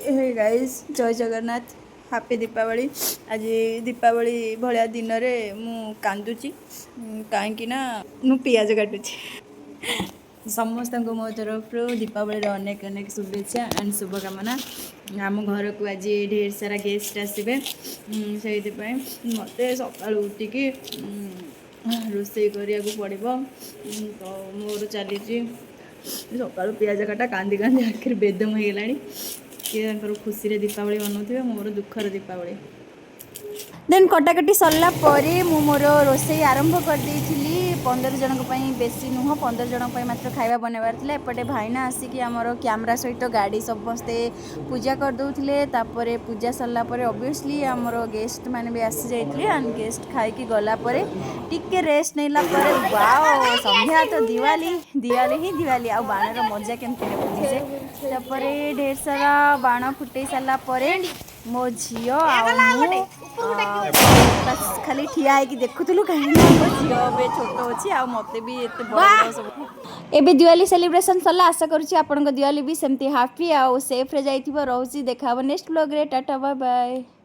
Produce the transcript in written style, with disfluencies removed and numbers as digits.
ହେ guys, ଜୟ Jagannath, happy Deepavali. ଆଜି ଦୀପାବଳି ଭଳିଆ ଦିନରେ ମୁଁ କାନ୍ଦୁଛି, କାହିଁକି ନା ମୁଁ ପିଆଜ କାଟୁଛି। ସମସ୍ତଙ୍କୁ ମୋ ତରଫରୁ ଦୀପାବଳିର ଅନେକ ଅନେକ ଶୁଭେଚ୍ଛା ଆଣ୍ଡ ଶୁଭକାମନା। ଆମ ଘରକୁ ଆଜି ଢେର ସାରା ଗେଷ୍ଟ ଆସିବେ। ସେଇଥିପାଇଁ ମୋତେ ସକାଳୁ ଉଠିକି ରୋଷେଇ କରିବାକୁ ପଡ଼ିବ। ତ ମୋର ଚାଲିଛି ସକାଳୁ ପିଆଜ କାଟା। କାନ୍ଦି କାନ୍ଦି ଆଖିରେ ବେଦମ ହେଇଗଲାଣି। କିଏ ତାଙ୍କର ଖୁସିରେ ଦୀପାବଳି ମନାଉଥିବେ, ମୋର ଦୁଃଖର ଦୀପାବଳି। ଦେନ୍ କଟାକଟି ସରିଲା ପରେ ମୁଁ ମୋର ରୋଷେଇ ଆରମ୍ଭ କରିଦେଇଥିଲି। 15 ଜଣଙ୍କ ପାଇଁ, ବେଶୀ ନୁହଁ, 15 ଜଣଙ୍କ ପାଇଁ ମାତ୍ର ଖାଇବା ବନେଇବାର ଥିଲା। ଏପଟେ ଭାଇନା ଆସିକି ଆମର କ୍ୟାମେରା ସହିତ ଗାଡ଼ି ସମସ୍ତେ ପୂଜା କରିଦେଉଥିଲେ। ତାପରେ ପୂଜା ସରିଲା ପରେ ଅବଭିୟସଲି ଆମର ଗେଷ୍ଟ ମାନେ ବି ଆସିଯାଇଥିଲେ। ଆଣ୍ଡ ଗେଷ୍ଟ ଖାଇକି ଗଲା ପରେ ଟିକେ ରେଷ୍ଟ ନେଲା ପରେ, ୱାଓ, ସନ୍ଧ୍ୟା ତ ଦିୱାଲି, ଦିୱାଲି ହିଁ ଦିୱାଲି। ଆଉ ବାଣର ମଜା କେମିତି ନେବୁ ନିଜେ। ତାପରେ ଢେର ସାରା ବାଣ ଫୁଟେଇ ସାରିଲା ପରେ ମୋ ଝିଅ ଆଉ ମୁଁ ବାସ୍ ଖାଲି ଠିଆ ହେଇକି ଦେଖୁଥିଲୁ, କାହିଁକି ନା ମୋ ଝିଅ ଏବେ ଛୋଟ ଅଛି ଆଉ ମୋତେ ବି ଏତେ ବଡ଼ ବଡ଼ ସବୁ। ଏବେ ଦିୱାଲି ସେଲିବ୍ରେସନ୍ ସରିଲା। ଆଶା କରୁଛି ଆପଣଙ୍କ ଦିୱାଲି ବି ସେମିତି ହାପି ଆଉ ସେଫ୍ରେ ଯାଇଥିବ। ରହୁଛି, ଦେଖା ହେବ ନେକ୍ସଟ ବ୍ଲଗ୍ରେ। Tata, bye bye.